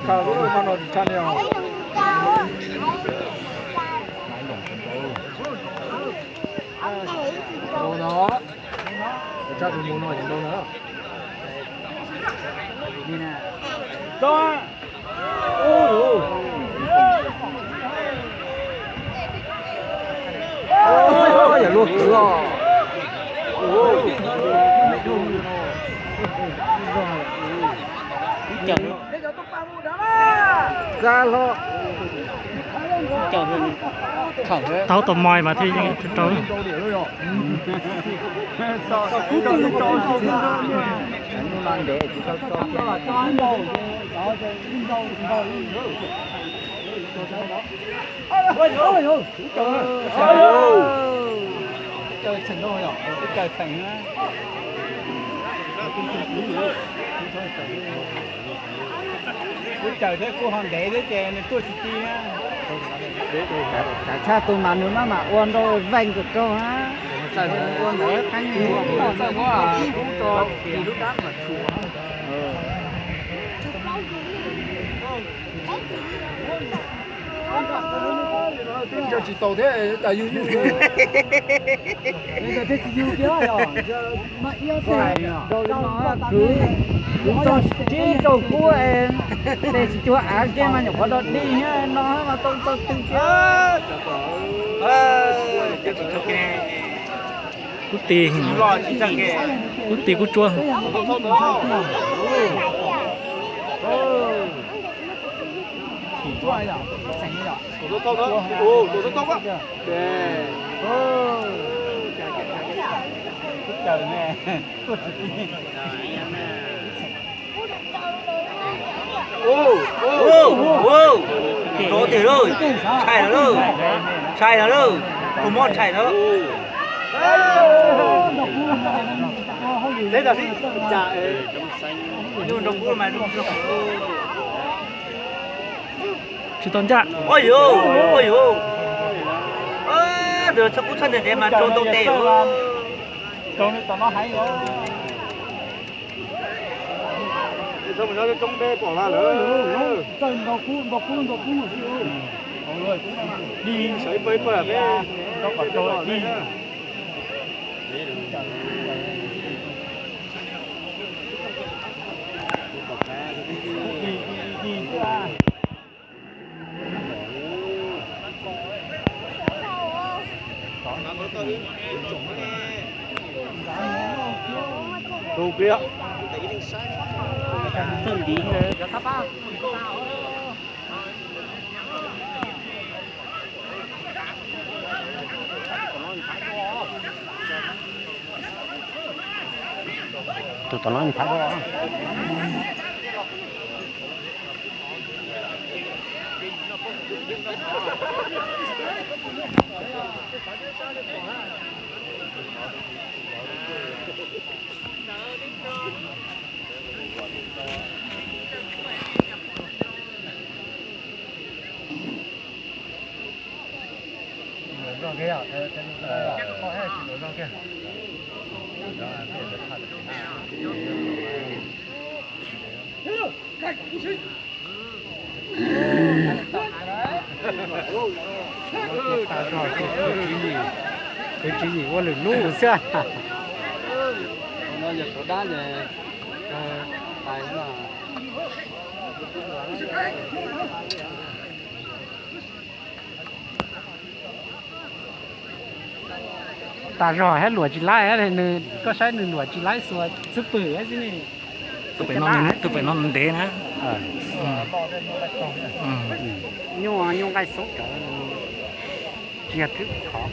Khaws lub no tsis tshaj li os. Tus no, tshaj tus mus no ces ntau ntawd. Yog luaj kwv os. Xa hlo. Tau tau moi mas thiaj yeej rau. Kuv cawm thiab kuv ho ntev thiab ces nws tuaj tsis ti na. Tsam tshaj tus mas nws maj mam ua nrau veej kawg rau na. Ua ntawd qeeb. Twb nco tsis tau thiab, cas yug yug. Kwv, kwv txog tsib rau kub, tes tsis cuag av kiag mas nyuam qhuav dog dig no mas tau txog twg kiag. Kub ti, kub ti kub tsuab. Rov twg lauj, ntshai lawm lauj, ntshai lawm lauj, tus mob ntshai lawm. Tsis tau ncaj. Ua yuav, ua yuav. Tus txhob kub txhob ntev ntev mas rau ntau tes. Tus tom no nws phab dua. Tus tswv yim ua lwm lub xwb. Tas zog hab luam tsis laib, nws, koj saib nws luam tsis laib xuas xwb pwg xwb ne. Tus pem no ntev na. Nyuj, nyuj nqaij xoob kawg, tsis yog thwb khov.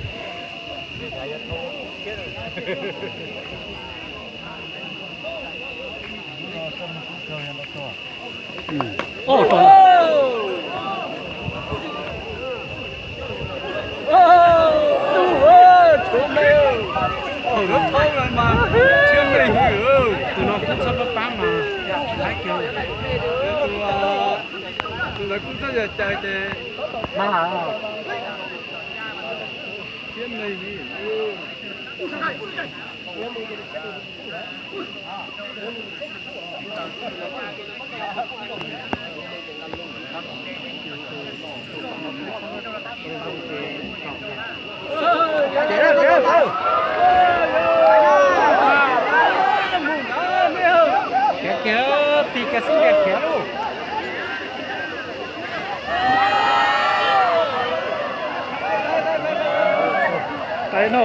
Tus no kuj txhob pab pab mas tsis laib kiag. Tus ntawd kuj txhob yog cawv ces mas thiab me li. Tais no,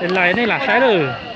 es lais nej lam saib lawm.